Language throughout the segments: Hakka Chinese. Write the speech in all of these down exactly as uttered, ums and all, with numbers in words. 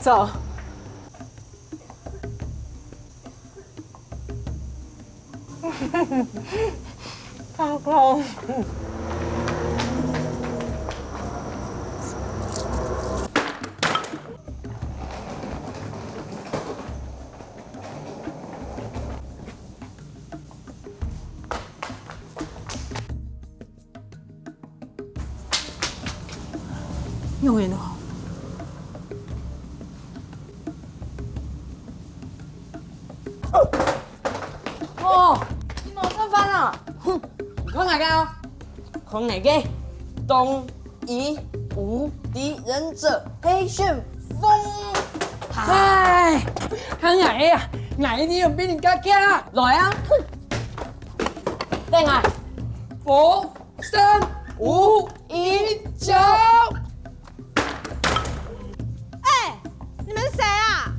走。放空。 仰般哦？哦，你無食飯啊？哼，你看𠊎个哦，看𠊎个，當 一無敵忍者黑旋風。唉，還𠊎个啊，𠊎一定有比人家強啊！來啊！等啊！佛山無影腳。哎，你們是誰啊？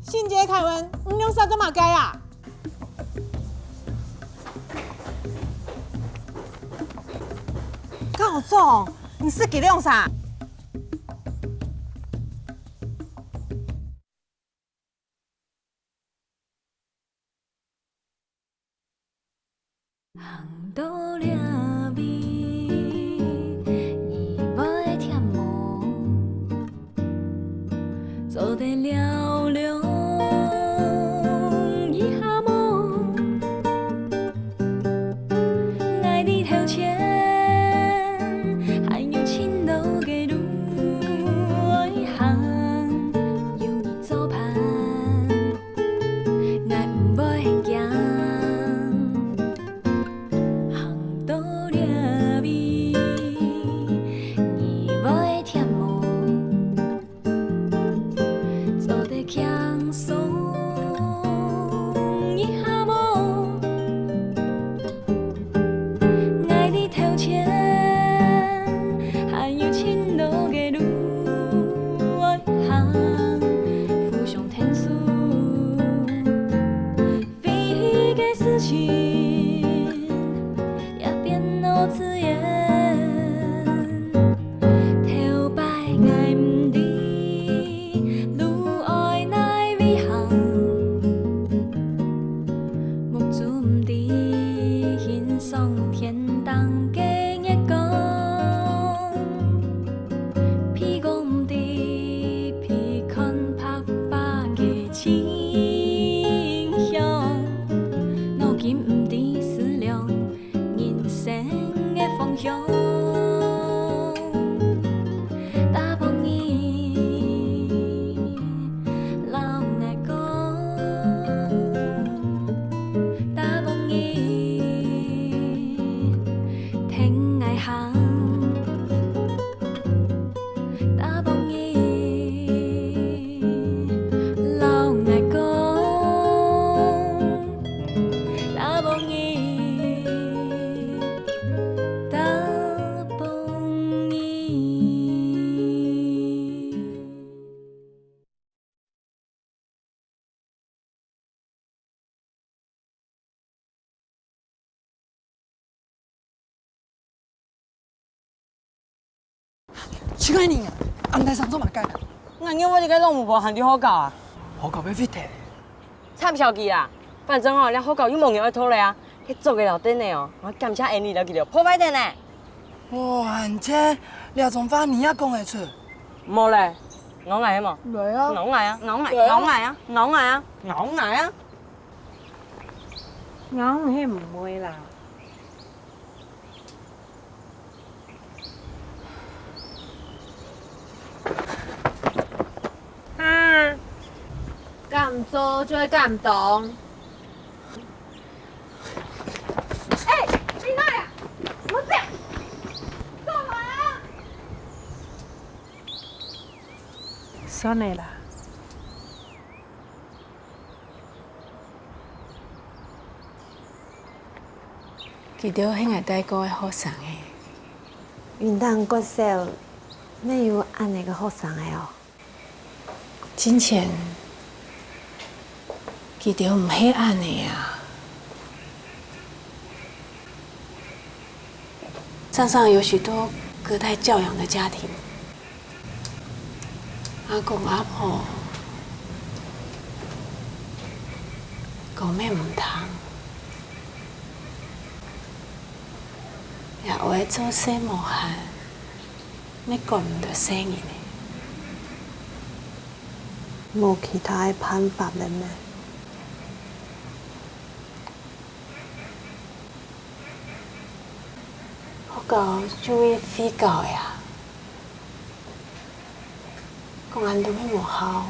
聖節凱文，你兩儕做麼个啊？校長，你識佢兩儕？ 行到這位，你會忝無？做得尞尞一下無？𠊎在頭前，還有盡多个路愛行，有你做伴。 𠊎毋會驚。行到這位，你會忝無？做得輕鬆一下無？𠊎在頭前，還有盡多个路愛行，互相 天數，飛行个事情也變到自然。頭擺𠊎毋知路愛哪位行，目珠毋知欣賞天頂个月光。 鼻哥毋知鼻看白花个清香，腦筋毋知思量人生个方向。打幫你，摎𠊎講，打幫你，聽𠊎行。 打幫你，摎𠊎講，打幫你，打幫你。 這個人啊，恁大聲做麼个？𠊎認為這個老巫婆還在學校啊。學校被廢忒。插潲佢啊！反正吼，這學校又無人愛讀了啊，該竹仔摎凳仔哦，𠊎感謝𠊎俚摎佢兜破壞忒呢。哦，恁仔，這種話你也講得出？無咧，咬𠊎係無？來啊！咬𠊎啊！咬𠊎！來啊！咬𠊎啊！咬𠊎啊！咬𠊎啊！ 咬你係毋會啦。啊，敢做就係敢當。哎，你哪呀？莫走！走啊！算了啦。 佢兜係𠊎帶過个學生仔。雲頂國小，乜有恁仔个學生仔哦？進前，佢兜毋係恁仔啊。山上有許多隔代教養的家庭，阿公阿婆講乜毋聽，也會做事無閒，乜管毋得細人仔。無其他个辦法了咩？學校就係廢校个啊！ 講恁多乜無效。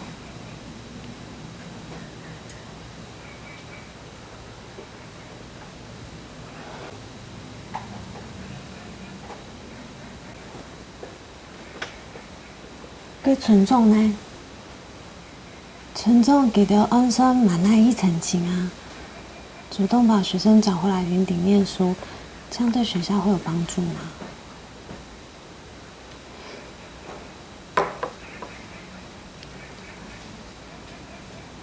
該村長呢？村長佢兜按算蠻愛去澄清啊，主動把學生找回來雲頂念書，這樣對學校會有幫助嗎？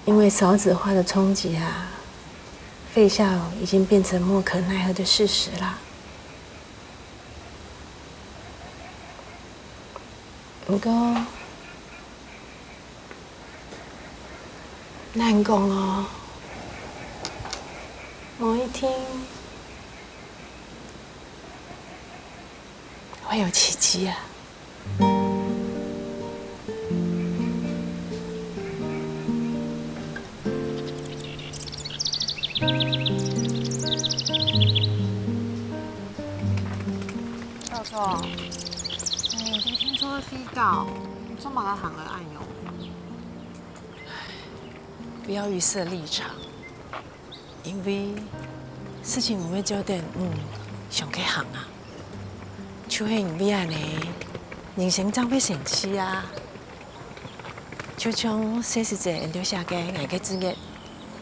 因為少子化的衝擊啊，廢校已經變成無可奈何的事實啦。毋過，難講哦，某一天會有奇蹟啊！ 教授，你聽說廢校，做麼个行个恁樣？不要預設立場。 因為事情毋會照等你想个行啊，就係因為恁呢，人生正會生趣啊。就像細時節𠊎兜寫个𠊎个志願，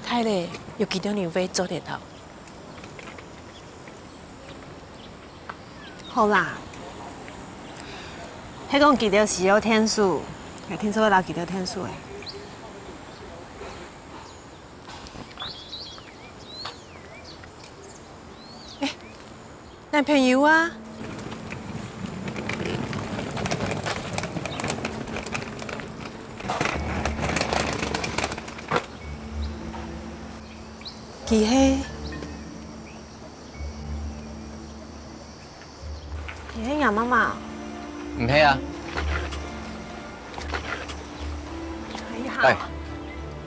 大了有幾多人會做得到？好啦，係講佢兜需要天數，𠊎定著會摎佢兜天數个。 男朋友啊？佢係？佢係若媽媽？毋係啊。哎呀！哎，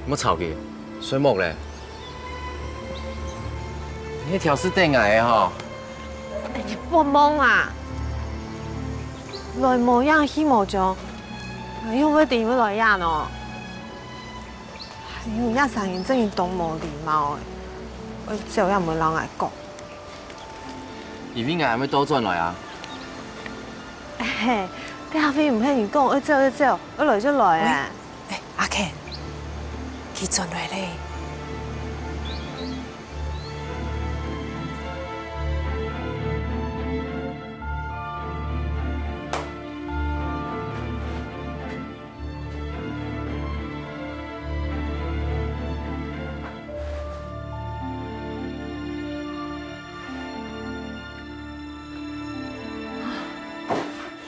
莫吵佢，睡目咧。你係挑事等𠊎个吼？ 你發夢啊！來無影去無蹤，𠊎仰會知你會來這呢？你這聲音真經當無禮貌欸！愛走也毋會摎𠊎講。因為𠊎還會倒轉來啊。嘿，這下毋係你講愛走就走，愛來就來欸。 哎，阿Ken，佢轉來咧。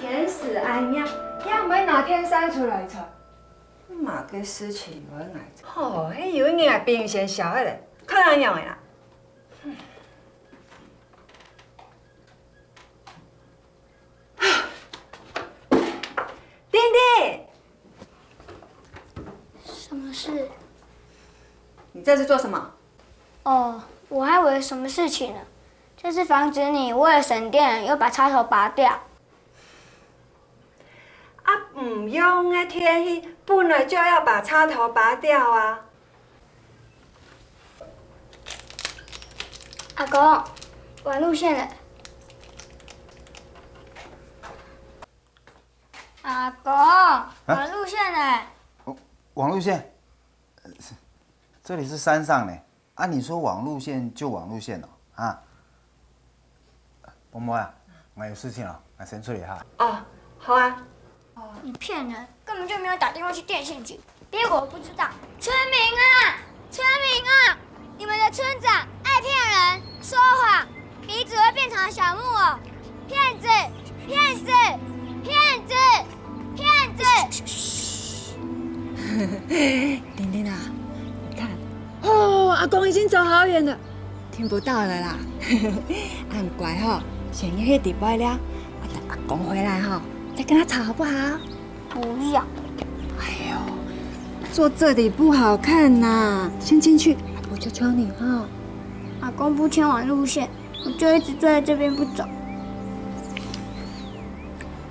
天時恁熱，也毋會拿電扇出來吹。 麼个事情會𠊎做？吼，係有一日𠊎冰箱燒忒咧，看恁樣个啦。丁丁，什麼事？你這是做什麼？哦，我還以為什麼事情呢，就是防止你為了省電又把插頭拔掉。 啊，毋用个電器本來就要把插頭拔掉啊。阿公，網路線了。阿公，網路線了。哦，網路線？呃，是，這裡是山上呢。 啊，你說網路線就網路線哦，啊。伯母啊，𠊎有事情哦，𠊎先出去哈。哦，好啊。你騙人，根本就沒有打電話去電信局，別以為我不知道。村民啊，村民啊，你們的村長愛騙人、說謊，鼻子會變長的小木偶，騙子，騙子，騙子，騙子！丁丁啊，你看，哦，阿公已經走好遠了，聽不到了啦。啊，很乖吼，先去底背了，啊，等阿公回來吼，再跟他吵好不好？不要。哎呦，坐這裡不好看吶，先進去，阿婆求求你哈。阿公不牽我路線，我就一直坐在這邊不走。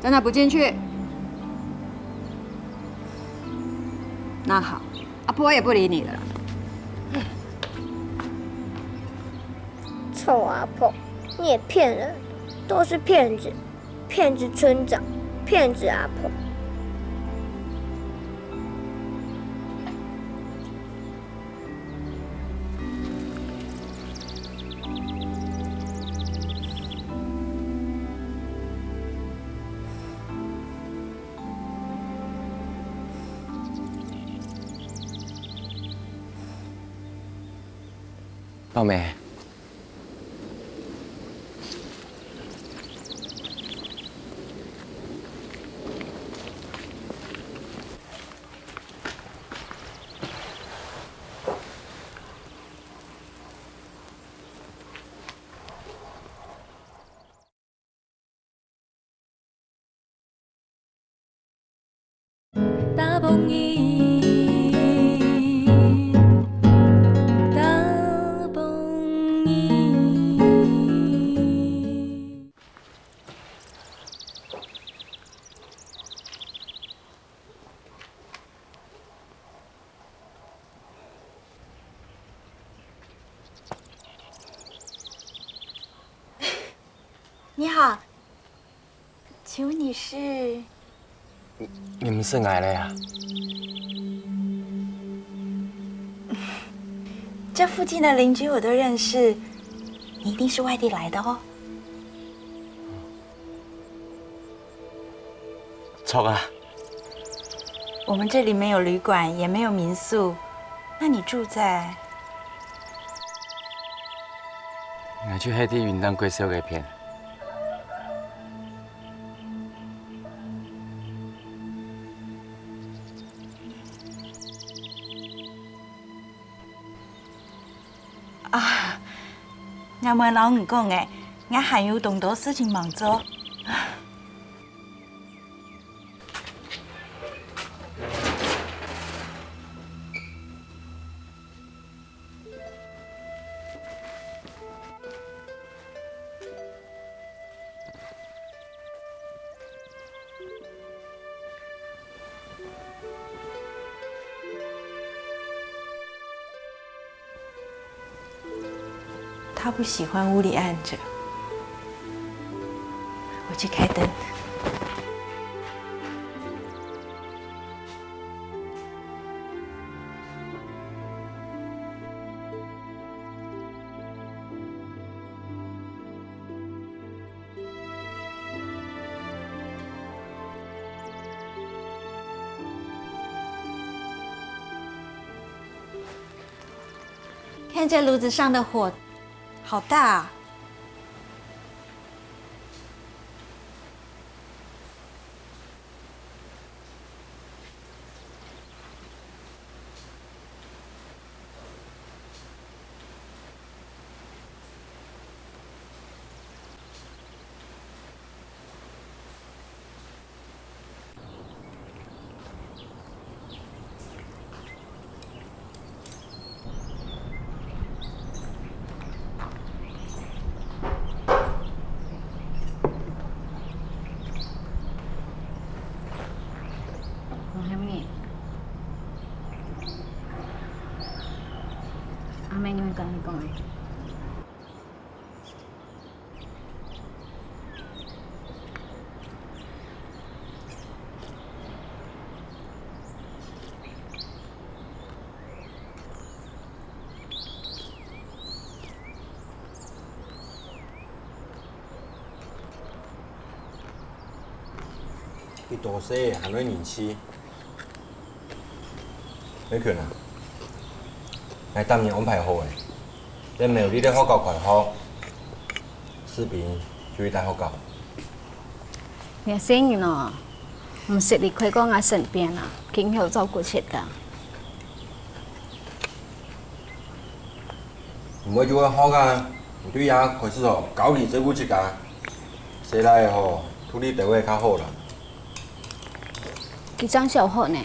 真的不進去？那好，阿婆也不理你了啦。臭阿婆，你也騙人，都是騙子，騙子村长，骗子阿婆。你好，请问你是？你，你们是哪来啊？这附近的邻居我都认识，你一定是外地来的哦。 著啊。我们这里没有旅馆，也没有民宿，那你住在？𠊎就係在雲頂國小該片。 啊，𠊎無摎你講誒，𠊎還有當多事情忙做。他不喜欢屋里暗着，我去开灯。 看这炉子上的火，好大啊！ 阿妹，你有摎你講誒。 幾多歲還會人氣？美群啊，𠊎搭你安排好誒，等苗栗个學校開學，士兵就去戴學校。你个細人哦，毋使離開過𠊎身邊啊，緊好照顧自家。毋會就會好啊，你對這開始吼，教佢照顧自家。細賴仔吼，獨立兜仔較好啦。佢正小學呢。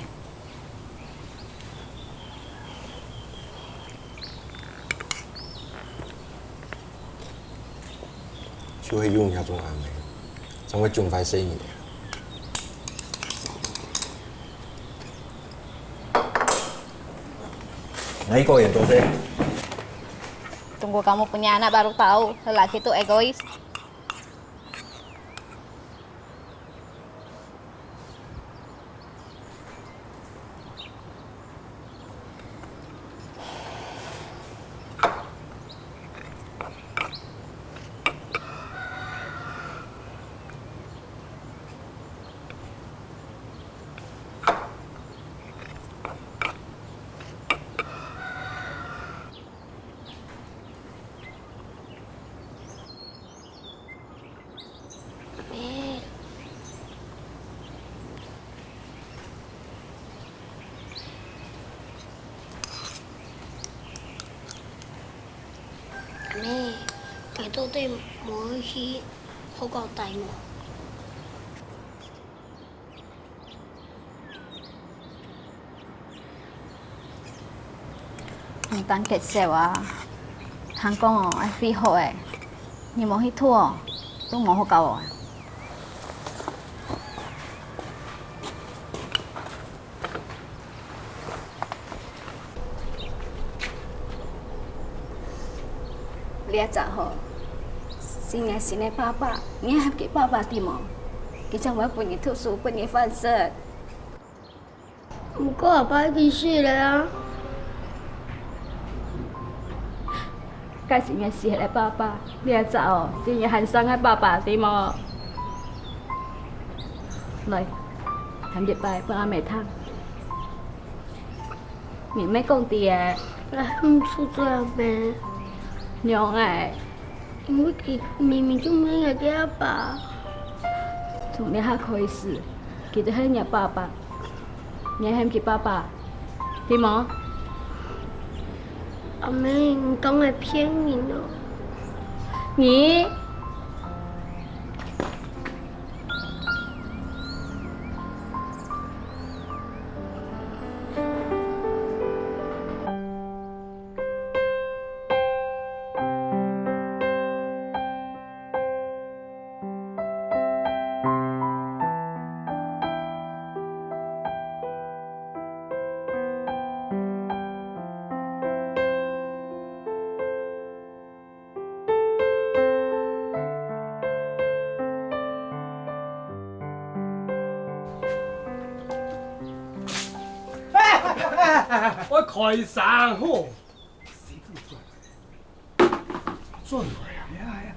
就係有你這種阿姆，正會縱壞細人仔。來一個也多些。Tunggu kamu punya anak baru tahu, lelaki tu egois. 阿姆，𠊎到底無愛去學校戴無？ 你當結煞啊！聽講哦，愛會考欸，你無去讀哦，都無學校哦。 這隻吼，係若新个爸爸，你愛喊佢爸爸知無？佢正會分你讀書，分你飯食。毋過阿爸已經死了啊。該係若死了个爸爸，這隻哦，係你還生个爸爸，知無？來，喊一擺分阿姆聽。 你毋愛講知欸。𠊎喊毋出做阿姆。仰會？因為佢明明就毋係𠊎个阿爸。從這下開始，佢就係若爸爸。你愛喊佢爸爸，知無？阿姆，你當𠊎騙人哦。你 我開聲吼！轉來啊！哎呀，哎呀，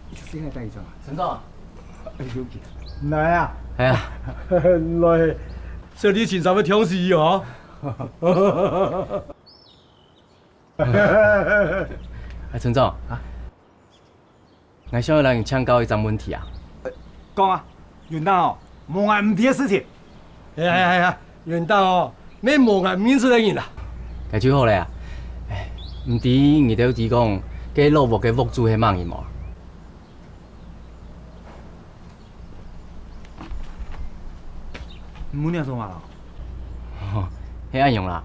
你這聲音帶佢轉啊？陳總，哎，有請。來啊！哎呀，來，小弟請咱們聽戲哦。 哎，村長，啊，𠊎想愛摎你請教一隻問題啊。講啊，運動哦，無𠊎毋知个事情。哎呀哎呀哎呀，運動哦，乜無𠊎毋認識个人啦。該就好了啊。哎，毋知你兜知講，該老屋个屋主係麼人無？ 你問這做麼个？哦，係恁樣啦，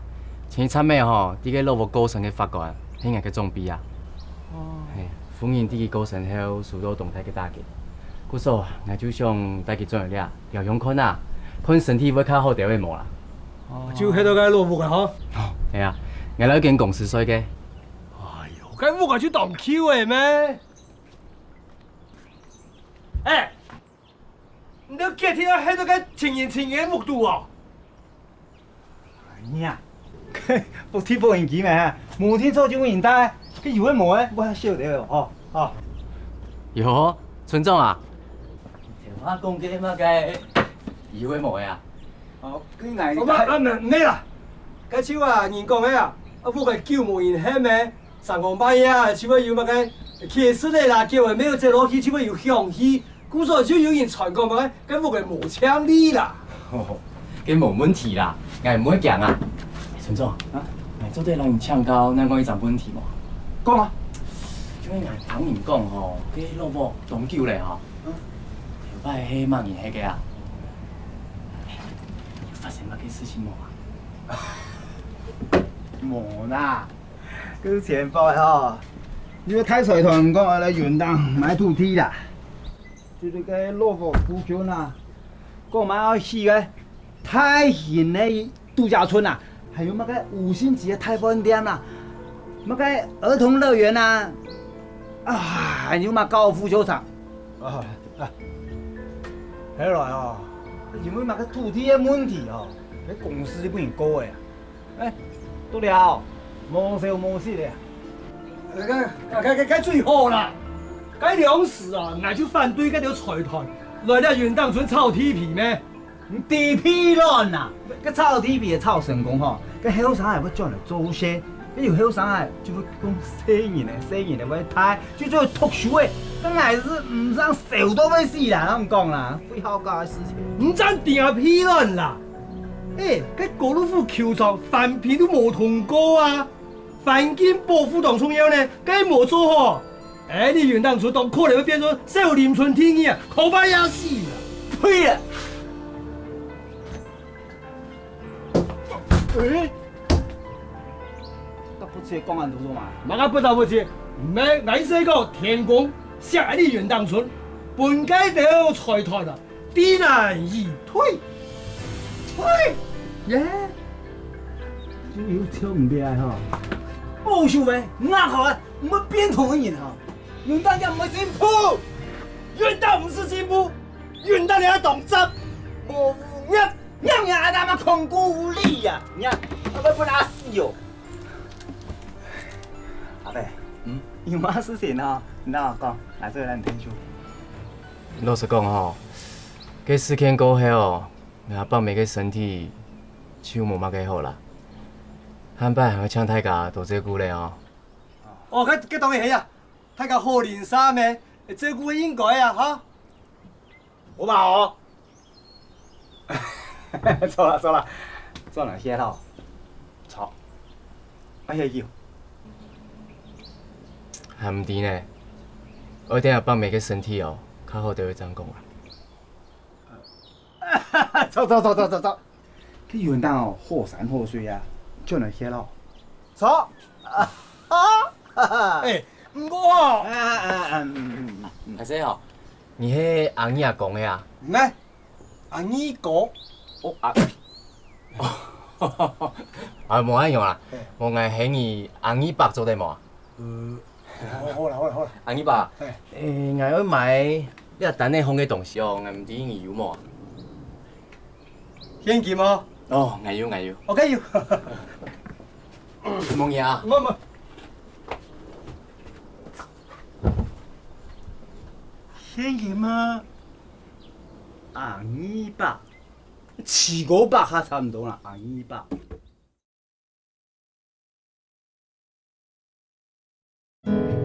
前一站仔吼，在該老屋過身个法官，係𠊎个長輩啊。哦。係，夫人在佢過身後受到當大个打擊，故所𠊎就想帶佢轉來這，療養看啊，看身體會較好兜仔無啦。哦，就歇到該老屋啊吼？哦，係啊，𠊎摎佢間公司睡个。哎喲，該屋啊就當舊仔咩？ 哎，你兜決定愛歇到該情人情人个屋肚哦？哎呀，屋地分人居咩，無定著就分人戴，該有个無个，𠊎曉得哦，吼，吼。喲，村長啊，你頭下講个麼个有个無个啊？哦，該𠊎哦，毋，啊，毋，毋係啦，該就啊，人講个啊，啊，屋个久無人歇咩， 三更半夜就會有麼个乞食仔啦，叫人咩有接落去就會有響氣，故所就有人傳講麼个該屋仔無淨俐啦。哦，該無問題啦，𠊎毋會驚啊。村長，啊？𠊎做得摎你請教另外一隻問題無？講啊。因為𠊎聽人講吼，該落雨當久咧吼，嗯。頭擺係麼人㧒个啊？有發生麼个事情無啊？無啦，該前擺吼，有個大財團講愛來雲頂買土地啦，就係該落雨附近啊，講嘛愛起个大型个度假村啊，還有麼个五星級个大飯店啊，麼个兒童樂園啊，啊，還有麼个高爾夫球場。啊，啊，後來哦，因為麼个土地个問題哦，該公司就分人告个啊。哎，到了，無消無息个啊。該，該，該，該最好啦！該當時啊，𠊎就反對該兜財團來這雲頂村炒地皮咩？ 你地皮卵啊！該炒地皮个炒成功吼，該後生仔會轉來做事，該有後生仔就會講細人仔，細人仔會大，就做讀書个。該𠊎係毋想愁到會死啦，𠊎講啦，廢好搞个事情。毋准定啊屁卵啦！哎，該高爾夫球場環評都無通過啊！ 環境保護當重要呢，該無做好。哎，你雲頂村當可能會變成小林村第二啊，可怕也死啦！呸啊！哎，該不切講恁多做麼？麼个不打不切？毋係，𠊎意思係講天公惜你雲頂村，分該兜財團啊， 知難而退。退！耶！就有笑毋得吼。保守个，額好个，毋會變通个人吼。雲頂也毋會進步，雲頂毋使進步，雲頂你愛當雜，無污染，樣樣愛他媽空顧無力呀！你看，愛分他死哦！阿伯，嗯？有麼事情吼，你同𠊎講，𠊎做得摎你𢯭手。 老實講吼，該事件過後，𠊎阿伯姆个身體就無麼个好啦。下擺還愛請大家多照顧咧哦。哦，該，該當然係啊，大家好鄰舍咩，照顧係應該啊，哈。好嘛哦。 坐啦，坐啦，坐啦，歇咯。坐。哎呀喲。還毋知呢，愛等阿伯姆个身體哦，較好兜正講啊。坐，坐，坐，坐，坐，坐。去雲頂哦，好山好水啊，轉來歇咯。坐。啊，哈，哈，哈。哎，毋過哦。啊，啊，啊，嗯，嗯，嗯，嗯。還係哦，你係阿義阿公个啊？毋係， 阿義哥。哦，啊，啊，無恁樣啦，嘿。無𠊎喊你阿義伯做得無啊？呃，好，好啦，好啦，好啦。阿義伯，嘿。誒，𠊎愛買這單仔項个東西哦，𠊎毋知你有無啊？現金哦。哦，𠊎有，𠊎有。OK，有。無你啊。無，無。 現金啊，阿義伯，七個百還差毋多啦，阿義伯。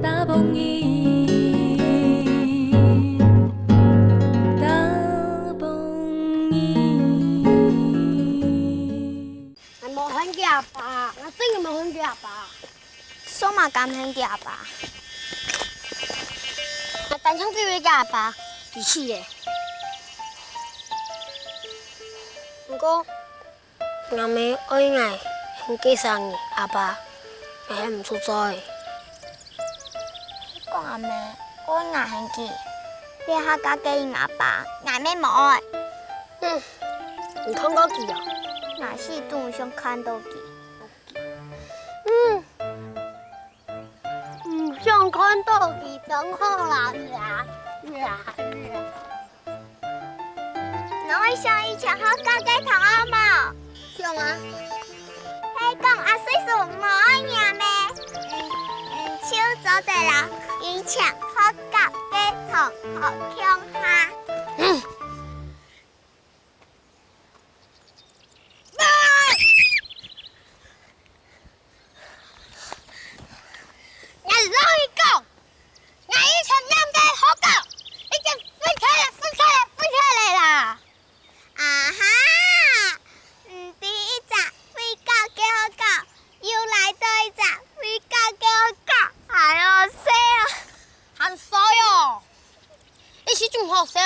打幫你，打幫你。𠊎無喊佢阿爸，𠊎真个無喊佢阿爸。 做麼敢喊佢阿爸？𠊎單淨知佢个阿爸，佢死咧。毋過，吾姆愛𠊎喊佢聲阿爸，𠊎喊毋出嘴。佢講吾姆愛𠊎喊佢，這下嫁个人阿爸，𠊎乜無愛。嗯，你看過佢哦？𠊎死都毋想看到佢。 嗯，毋想看到佢當好啦，呀，呀，呀。你會想以前好嫁个同學無？想啊。係講阿水叔無愛你咩？嗯，嗯，就做得摎以前好嫁个同學共下。嗯。 𠊎摎你講，𠊎以前念个學校，已經分開了，分開了，分開了啦！啊哈，笑，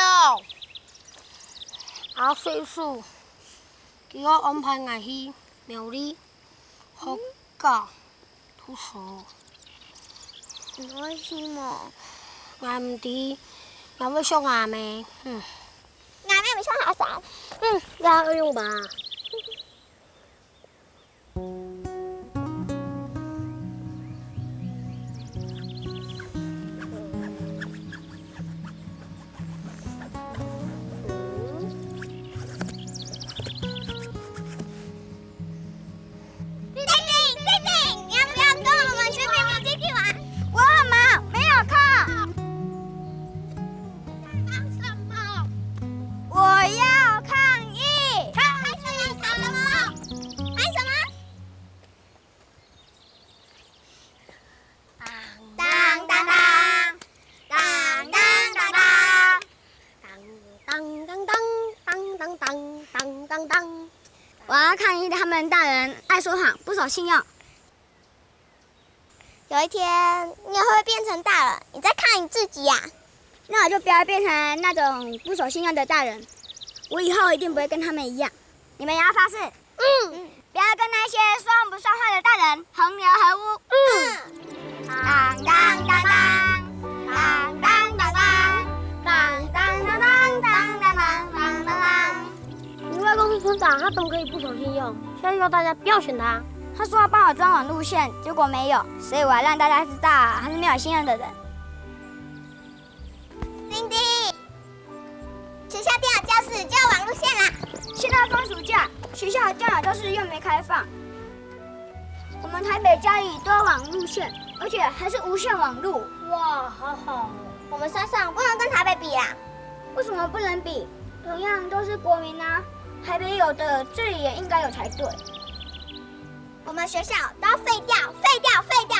阿水叔，佢愛安排𠊎去苗栗學校讀書。你愛去無？𠊎毋知，𠊎會想阿姆。嗯。阿姆毋想阿三。嗯，也會用吧。 弟弟，弟弟，你要不要跟我们去冰冰基地玩？我很忙，没有空。 我要抗议！抗议什么？抗议什么？当当当当，当当当当，当当当当，当当当当当当。我要抗议他们大人爱说谎，不守信用。 有一天，你也会变成大人，你在抗议自己呀、那我就不要变成那种不守信用的大人，我以后一定不会跟他们一样。你们也要发誓，嗯，不要跟那些说不算话的大人同流合污。嗯。当当当当，当当当当，当当当当当当当当当。你外公是村长，他怎么可以不守信用？现在要大家不要选他。他说要帮我装网路线，结果没有，所以我要让大家知道他是没有信用的人。丁丁，学校电脑教室就有网路线啦。现在放暑假，学校的电脑教室又没开放。我们台北家里都有网路线，而且还是无线网路。哇，好好哦。我们山上不能跟台北比啦。为什么不能比？同样都是国民啊，台北有的，这里也应该有才对。我们学校都要废掉，废掉，废掉，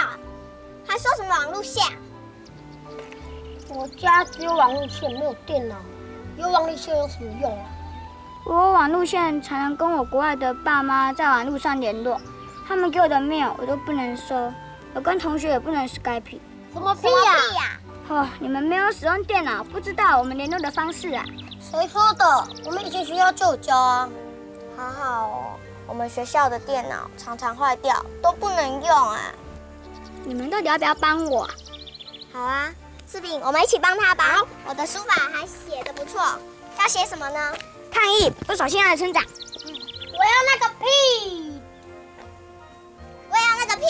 还说什么网路线？我家只有网路线，没有电脑，有网路线有什么用啊？我有网路线才能跟我国外的爸妈在网路上联络，他们给我的 mail 我都不能收，我跟同学也不能 Skype。什么屁呀、什么屁呀、哦，你们没有使用电脑，不知道我们联络的方式啊。谁说的？我们以前学校就有教啊。好好哦，我们学校的电脑常常坏掉，都不能用啊。你们到底要不要帮我啊？好啊，柿饼，我们一起帮他吧。好，我的书法还写得不错，要写什么呢？抗议不守信用的村长。我要那个屁！我要那个屁！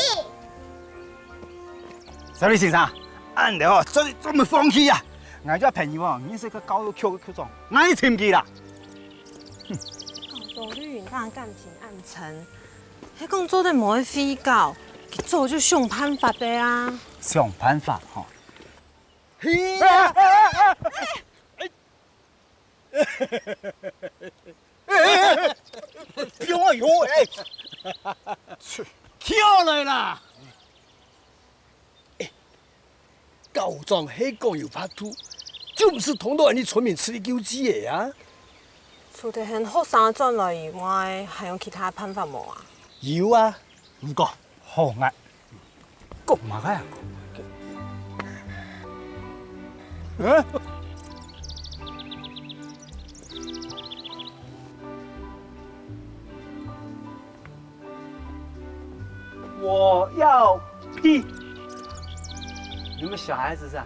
小李先生，恁樣哦，做做乜放棄啊？𠊎个朋友哦，認識个教育局个局長，𠊎去尋佢啦。教育局个感情恁深，係講做得無去飛到，佢早就想辦法个啊。想辦法吼。嘿啊！哎哎哎哎！ 哎呦，哎，起來啦！哎，校長係講有法度，就毋使通到恁樣村民出力救濟个啊。除忒喊學生轉來以外，還有其他辦法無啊？有啊，毋過好額。 講麼个啊？嗯？我要屁！你們小孩子是啊，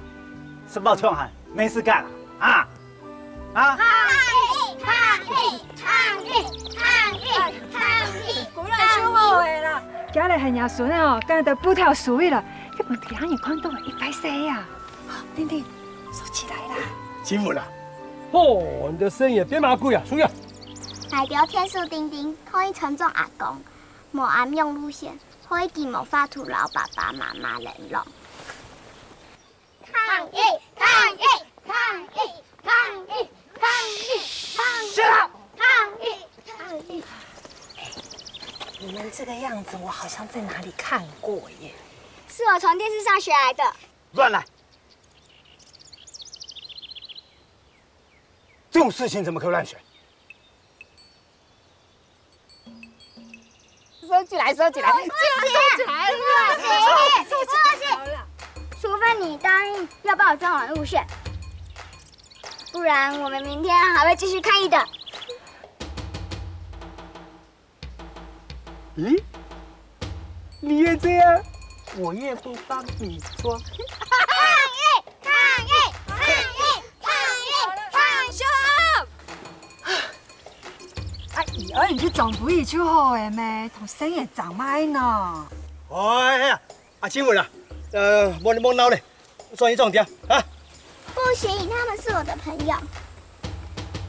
吃飽就喊，沒事幹啊？啊？啊？抗議！抗議！抗議！抗議！抗議！果然就好个啦！今日係若孫仔哦，干得不挑輸伊了，一般其他人看到个一擺勢啊。丁丁，收起來啦。欺負啦！哦，你的聲音也變麻貴啊，輸啊！大家天數丁丁，可以稱讚阿公，無恁樣路線，可以佢無法度摎爸爸媽媽聯絡。 抗議！抗議！抗議！抗議！抗議！抗議！抗議！抗議！你們這個樣子，我好像在哪裡看過耶。是我從電視上學來的。亂來！這種事情怎麼可以亂選？ 收起來，收起來，收起來，收起來！除非你答應要幫我裝網路線。不然我们明天还会继续抗议的。咦，你也这样？我也不帮你装。抗议！抗议！抗议！抗议！抗议！啊，以后你就装不义就好了咩，同生意长么呢？哎呀，阿清文啊，呃，莫莫闹咧，转去装店啊。不行，他们是我的朋友，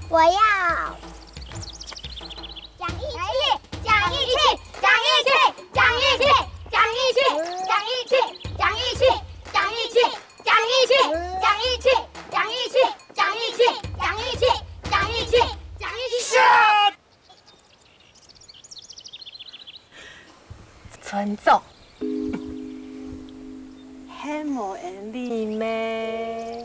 我要讲义气，讲义气，讲义气，讲义气，讲义气，讲义气，讲义气，讲义气，讲义气，讲义气，讲义气，讲义气，讲义气，讲义气，讲义气。村长，很无人理咩？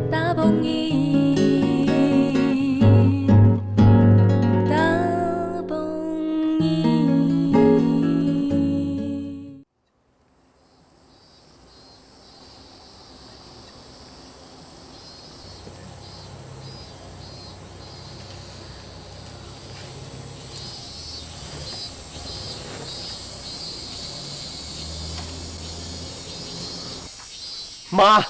打殕椅，打殕椅。媽！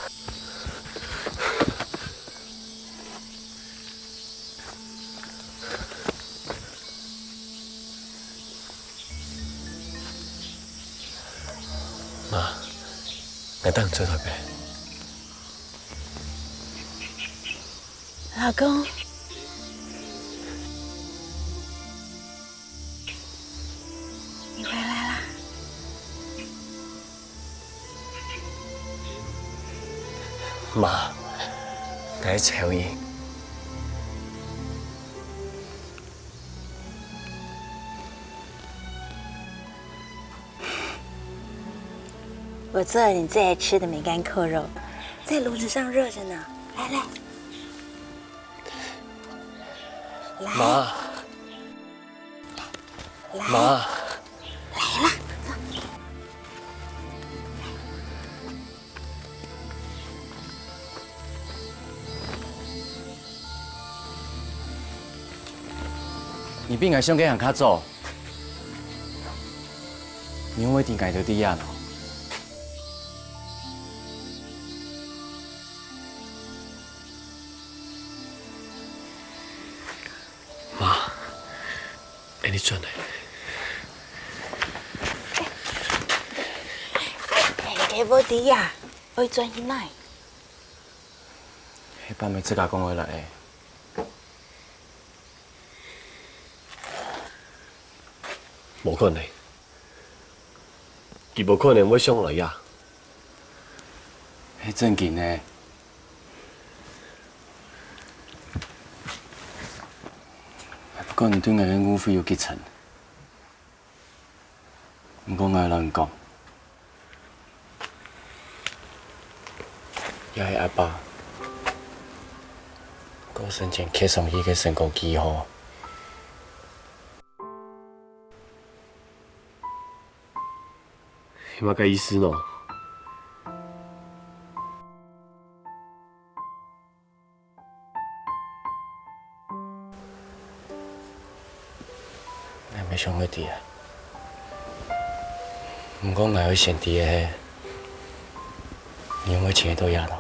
媽，𠊎等做得个。老公，你回来啦。媽，𠊎愛走你。 我做了你最爱吃的梅干扣肉，在炉子上热着呢。来来，来，妈，来，妈，来了。 你比𠊎想个還較早，你會知𠊎兜在這呢？媽，恁呢轉來。哎，該無知啊，愛轉去哪？ 係爸姆自家講愛來个。無可能，佢無可能會想來呀。係正經个。毋過你對𠊎个誤會有幾深。 毋過𠊎摎你講，這係阿爸過身前刻上去个身高記號。係麼个意思呢？ 𠊎無想愛知啊。毋過𠊎愛先知个係，你會尋得到這兜。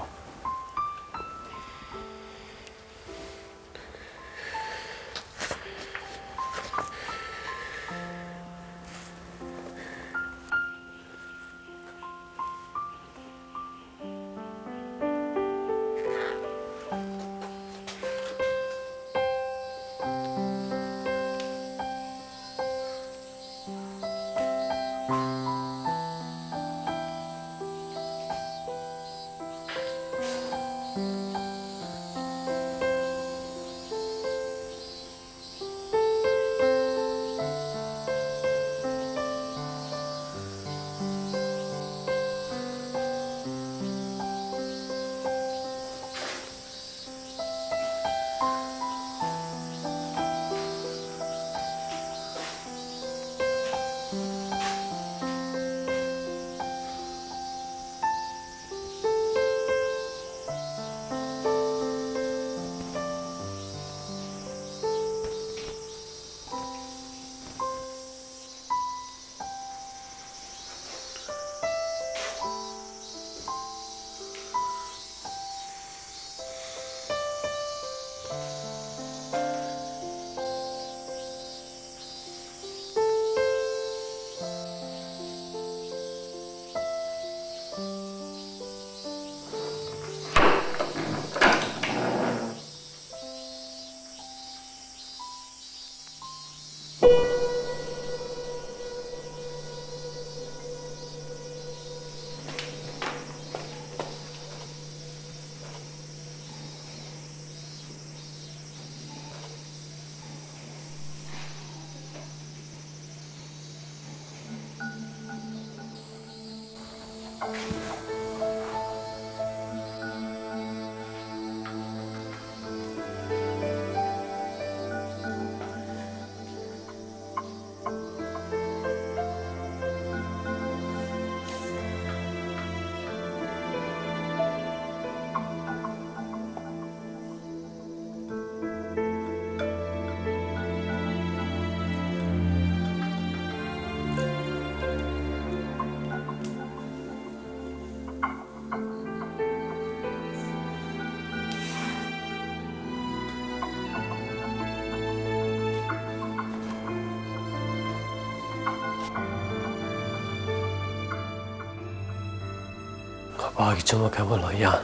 𠊎爸佢做麼个會來這呢？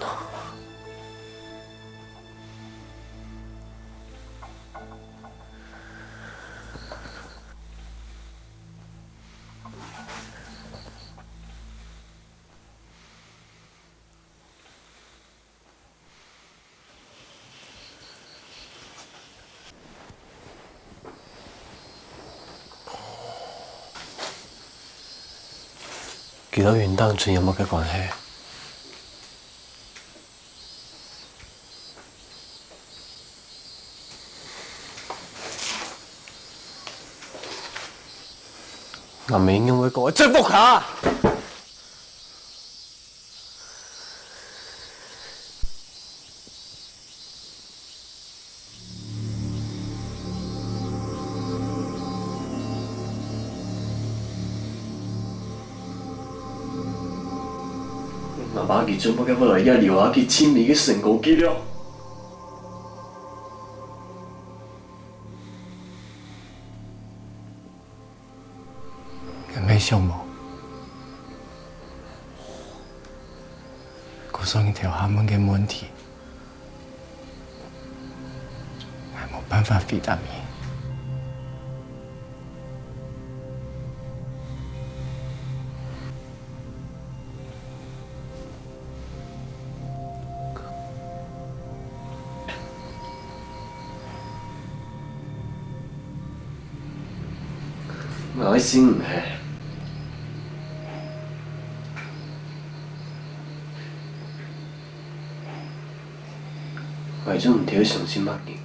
佢摎雲頂村有麼个關係？𠊎毋應該講，真不好！ 𠊎爸佢做麼个會來這留下佢盡美个成功紀錄？ 你毋想無？故所你頭下問个問題，𠊎無辦法回答你。𠊎愛信你係。𠊎就毋知愛相信麼人。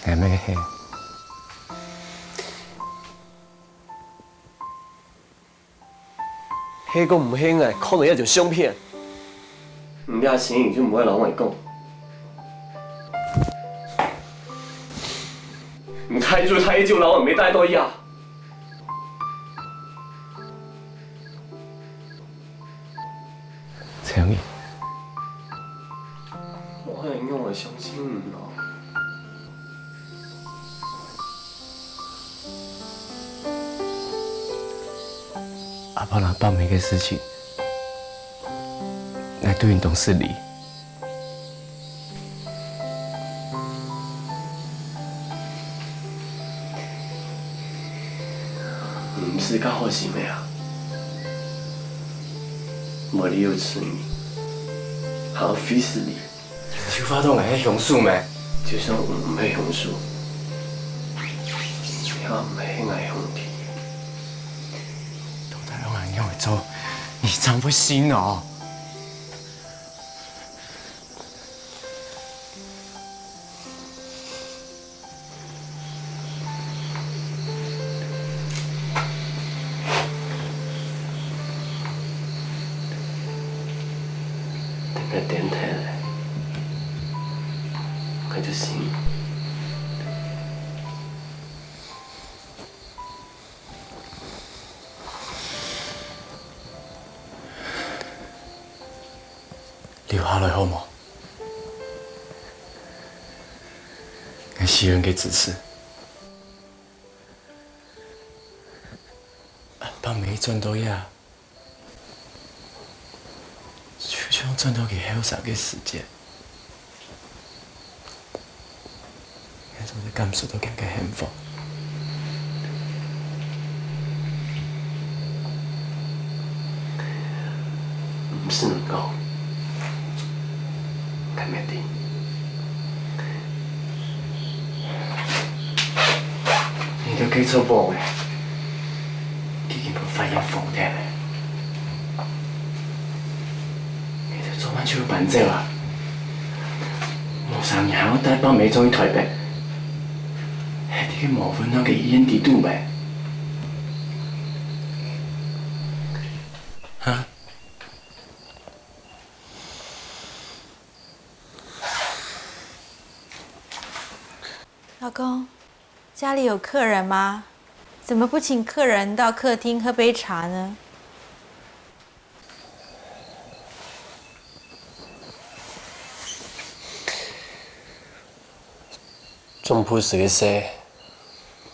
𠊎乜係。係講毋係𠊎看到這張相片，你這生理就毋會摎𠊎講。你太久太久摎𠊎乜戴到這。 陳永義，𠊎仰會相信你呢？阿爸摎伯姆个事情，𠊎對你當失禮。 你毋係較好心个啊？無理由㓾你，還愛費時日。你有發現𠊎係兇手咩？就算𠊎毋係兇手，你也毋係𠊎兄弟。到底愛仰般做，你正會信哦？ 等𠊎癲忒了，𠊎就信。 留下來好無？𠊎需要你个支持。阿爸姆轉到這，就像轉到佢後生个時節。 𠊎總係感受到佢个幸福。毋使你講，𠊎乜知。你兜該撮幫仔，已經分法院封忒了。 你兜昨暗就愛搬走啊？無三日還愛帶伯姆轉去臺北，係在該無溫暖个醫院裡肚咩？哈？老公，家裡有客人嗎？怎麼不請客人到客廳喝杯茶呢？ 總舖師个事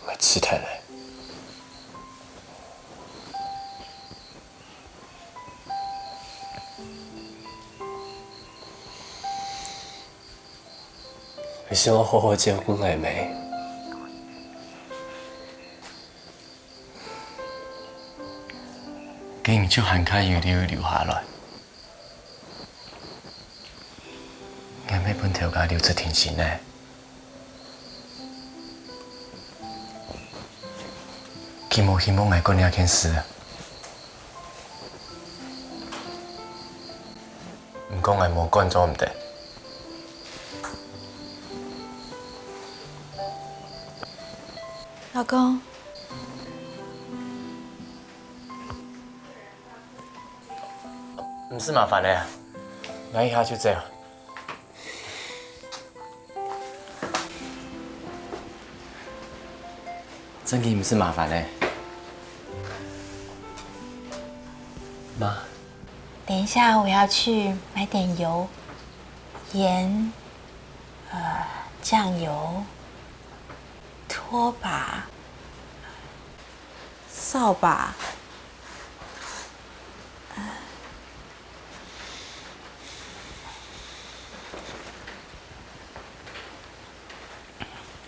，𠊎辭忒了。你想愛好好照顧𠊎咩？ 該你就還較有理由留下來。𠊎乜分頭家留職停薪了。佢無希望𠊎管這件事。毋過𠊎無管做毋得。老公， 毋使麻煩了，𠊎一下就走。真个毋使麻煩了。媽。等一下我要去買點油、鹽、呃，醬油、拖把、掃把。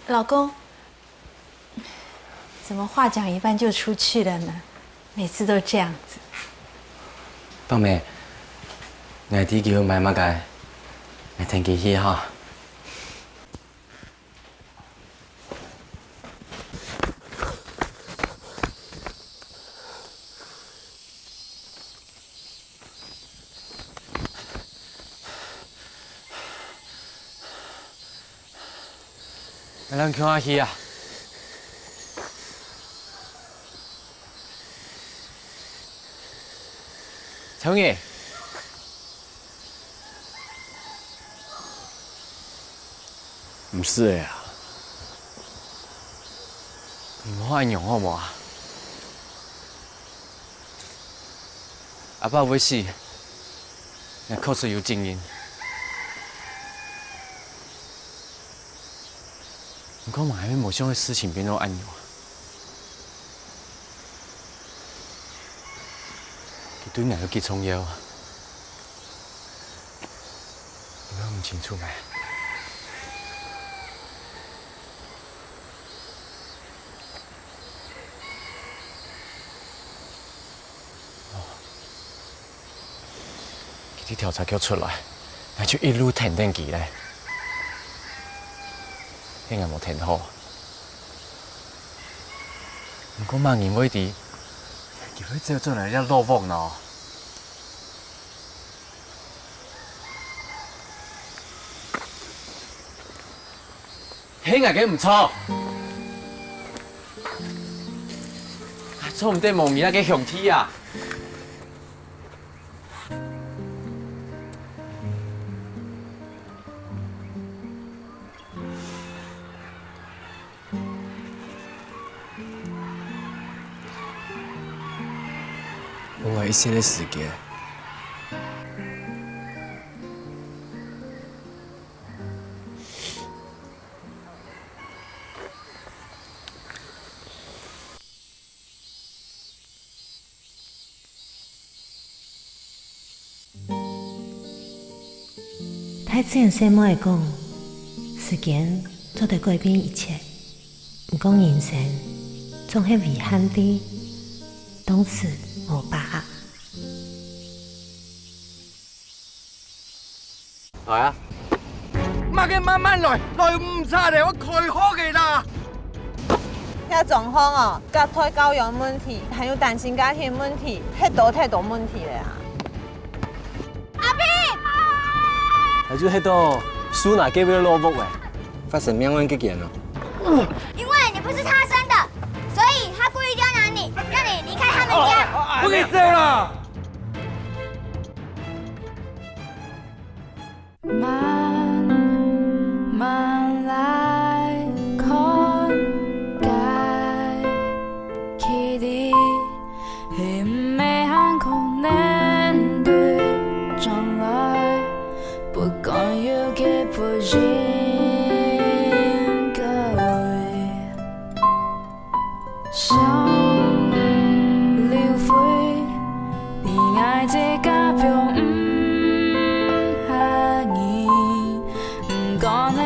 老公，怎麼話講一半就出去了呢？每次都這樣子。冬梅，𠊎知佢愛買麼个，𠊎跈佢去哈。咱共下去啊！秋月，毋使个啊。你莫恁樣好無啊？阿爸會死，𠊎確實有責任。 毋過嘛，還無想到事情變到恁樣。佢對𠊎有幾重要啊？你還毋清楚咩？ 佢調查局出來，𠊎就一路跈等佢咧。係𠊎無跈好。毋過麼人會知，佢會走轉來這老屋呢？ 係𠊎个毋著，做毋得無你這个兄弟啊！ 分𠊎一息个時間。 大自然細妹仔講，時間做得改變一切，毋過人生總係遺憾在當時無把握。 來啊！麼个慢慢來，來毋掣咧，𠊎開學个啦！這狀況哦，隔代教養問題，還有單親家庭問題，忒多忒多問題了啊！阿斌！𠊎就係到樹林隔壁个老屋欸，發生命案个件哦。因為你不是他生的，所以他故意刁難你，讓你離開他們家。不可以這樣啦！ 慢慢來看，該距離係毋係還可能對將來，不管有幾不應該。 想流淚，你愛自家放毋下你，毋管係